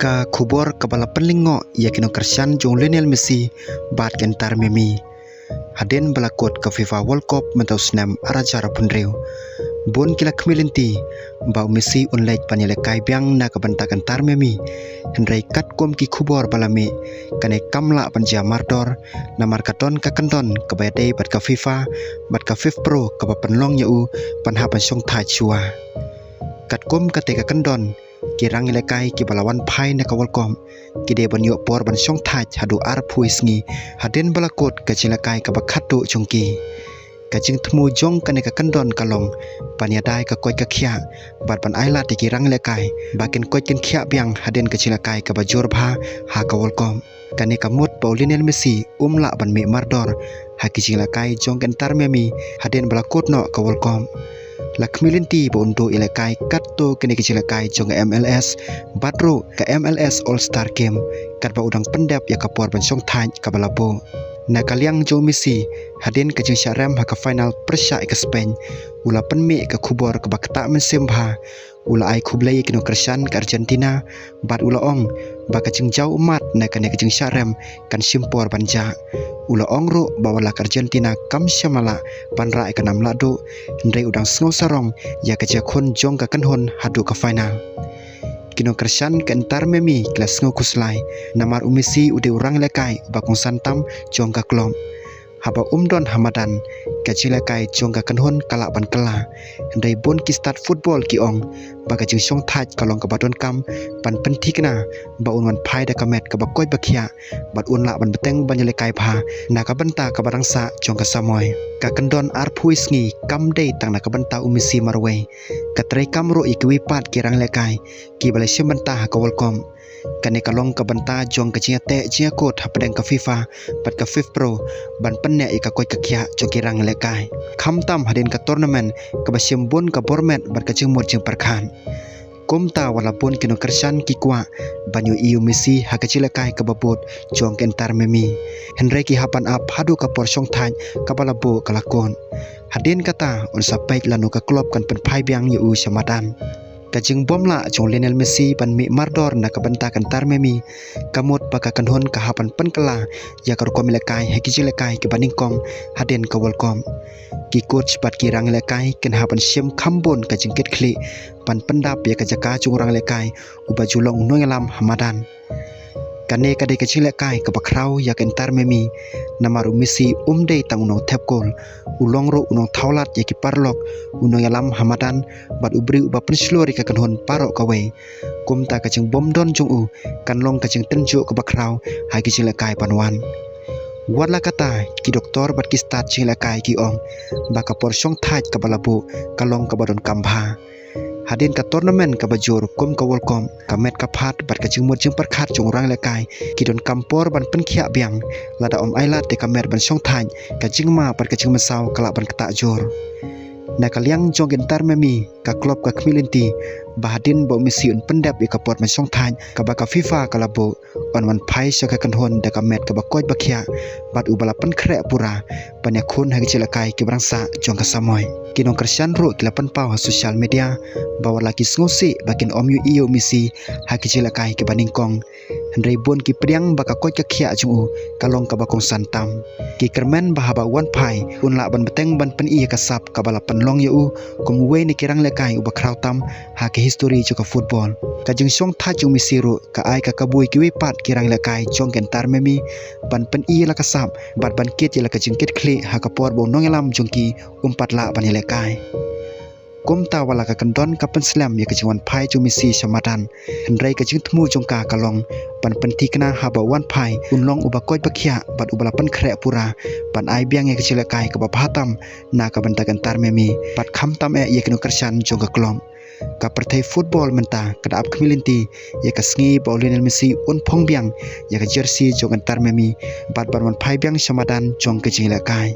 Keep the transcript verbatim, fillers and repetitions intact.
Ka khubor kaba la pynlyngngoh ïa ki nongkyrshan jong u Lionel Messi bad ka Inter Miami hadien ba la kut ka FIFA World Cup mynta u snem ar hajar arphew hynriew. Bun ki la khmih lynti ba u Messi un leit ban ïalehkai biang na ka bynta ka Inter Miami. Hynrei katkum ki khubor ba la mih, kane kam lah ban jia mardor, namar ka don ka kyndon kaba ïadei bad ka FIFA bad ka FIFPro kaba pynlong ïa u ban hap ban shongthait shuwa. Katkum kata ka kyndon, ki rangïalehkai kiba la wan phai na ka World Cup ki dei ban ïoh por ban shongthait haduh arphew sngi hadien ba la kut ka jingïalehkai kaba khatduh jong ki. Ka jingthmu jong kane ka kyndon ka long ban ïada ïa ka koit ka khiah bad ban ailad ïa ki rangïalehkai ba kin koit kin khiah biang hadien ka jingïalehkai kaba jur bha ha ka World Cup. Kane ka mut ba u Lionel Messi um lah ban mih mardor ha ki jingïalehkai jong ka Inter Miami hadien ba la kut noh ka World Cup. La khmih lynti ba un duh ïalehkai katto katne ki jingïalehkai jong ka M L S bad ruh ka M L S All Star Game, katba u dang pyndep ïa ka por ban shongthait kaba la buh. Na ka liang jong u Messi, hadien ka jingshah rem ha ka final pyrshah ïa ka Spain, u la pynmih ka khubor kaba ktah mynsiem bha. U la ai khublei ïa ki nongkyrshan ka Argentina bad u la ong ba ka jingjaw ummat na kane ka jingshah rem kan shim por ban jah. U la ong ruh ba wat la ka Argentina kam shym la lah ban rah ïa ka nam lahduh, hynrei u dang sngew sarong ïa ka jingïakhun jong ka kynhun haduh ka final. Ki nongkyrshan ka Inter Miami ki la sngew khuslai namar u Messi u dei u rangïalehkai uba kongsan tam jong ka klub. Haba um don ha madan, ka jingïalehkai jong ka kynhun ka lah ban kylla. Hynrei bun ki stad football ki ong ba ka jingshongthait ka long kaba donkam ban pynthikna ba un wan phai da ka met kaba koit ba khiah bad un lah ban bteng ban ïalehkai bha na ka bynta kaba dang sah jong ka samoi. Ka kyndon arphew sngi kam dei tang na ka bynta u Messi marwei, ka treikam ruh ïa kiwei pat ki rangïalehkai kiba la shim bynta ha ka World Cup. Kane ka long ka bynta jong ka jingïateh jingïakut hapdeng ka FIFA bad ka FIFPro ban pynneh ïa ka koit ka khiah jong ki rangïalehkai, khamtam hadien ka tournament kaba shim bun ka bor met bad ka jingmut jingpyrkhat. Kumta wat la bun ki nongkyrshan ki kwah ban ïohi ïa u Messi ha ka jingïalehkai kaba bud jong ka Inter Miami, hynrei ki hap ban ap haduh ka por shongthait kaba la buh ka la kut. Hadien kata un sa peit lano ka klub kan pynphai biang ïa u sha madan. Ka jingbym lah jong u Lionel Messi ban mih mardor na ka bynta ka Inter Miami ka mut ba ka kynhun ka hap ban pynkylla ïa ka rukom ïalehkai ha ki jingïalehkai kiba nyngkong hadien ka World Cup. Ki coach bad ki rangïalehkai kin hap ban shim kham bun ka jingkitkhlieh ban pyndap ïa ka jaka jong u rangïalehkai uba ju long u nongïalam ha madan. Kane ka dei ka jingïalehkai kaba khraw ïa ka Inter Miami, namar u Messi um dei tang u nongthep kol, u long ruh u nongthaw lad ïa ki paralok, u nongïalam ha madan bad u briew uba pynshlur ïa ka kynhun baroh kawei. Kumta ka jingbym don jong u kan long ka jingtynjuh kaba khraw ha ki jingïalehkai ban wan. Wat la kata, ki doktor bad ki stad jingïalehkai ki ong ba ka por shongthait kaba la buh ka long kaba donkam bha. Hadien ka tournament kaba jur kum ka World Cup, ka met ka phad bad ka jingmut jingpyrkhat jong u rangïalehkai ki donkam por ban pynkhiah biang. Lada ym ailad ïa ka met ban shongthait, ka jingma bad ka jingmynsaw ka lah ban ktah jur. Na ka liang jong ka Inter Miami, ka klub ka khmih lynti ba hadien ba u Messi un pyndep ïa ka por ban shongthait kaba ka FIFA ka la buh, un wan phai sha ka kynhun da ka met kaba koit ba khiah bad uba la pynkhreh pura ban ïakhun ha ki jingïalehkai kiba dang sah jong ka samoi. Ki nongkyrshan ruh ki la pynpaw ha social media ba wat la ki sngewsih ba kin ym ïohi ïa u Messi ha ki jingïalehkai kiba nyngkong, hynrei bun ki pdiang ba ka koit ka khiah jong u ka long kaba kongsan tam. Ki kyrmen ba haba u wan phai un lah ban bteng ban pyni ïa ka sap kaba la pynlong ïa u kum uwei na ki rangïalehkai uba khraw tam ha ka histori jong ka football. Ka jingshongthait jong u Messi ruh ka ai ka kabu ïa kiwei pat ki rangïalehkai jong ka Inter Miami ban pyni ïa la ka sap bad ban kit ïa la ka jingkitkhlieh ha ka por ba u nongïalam jong ki um pat lah ban ïalehkai. Kumta wat la ka kyndon ka pynslem ïa ka jingwan phai jong u Messi sha madan, hynrei ka jingthmu jong ka ka long ban pynthikna haba u wan phai un long uba koit ba khiah bad uba la pynkhreh pura ban ai biang ïa ka jingïalehkai kaba bha tam na ka bynta ka Inter Miami bad khamtam eh ïa ki nongkyrshan jong ka klub. Ka pyrthei football mynta ka da ap khmih lynti ïa ka sngi ba u Lionel Messi un phong biang ïa ka jersey jong ka Inter Miami bad ban wan phai biang sha madan jong ka jingïalehkai.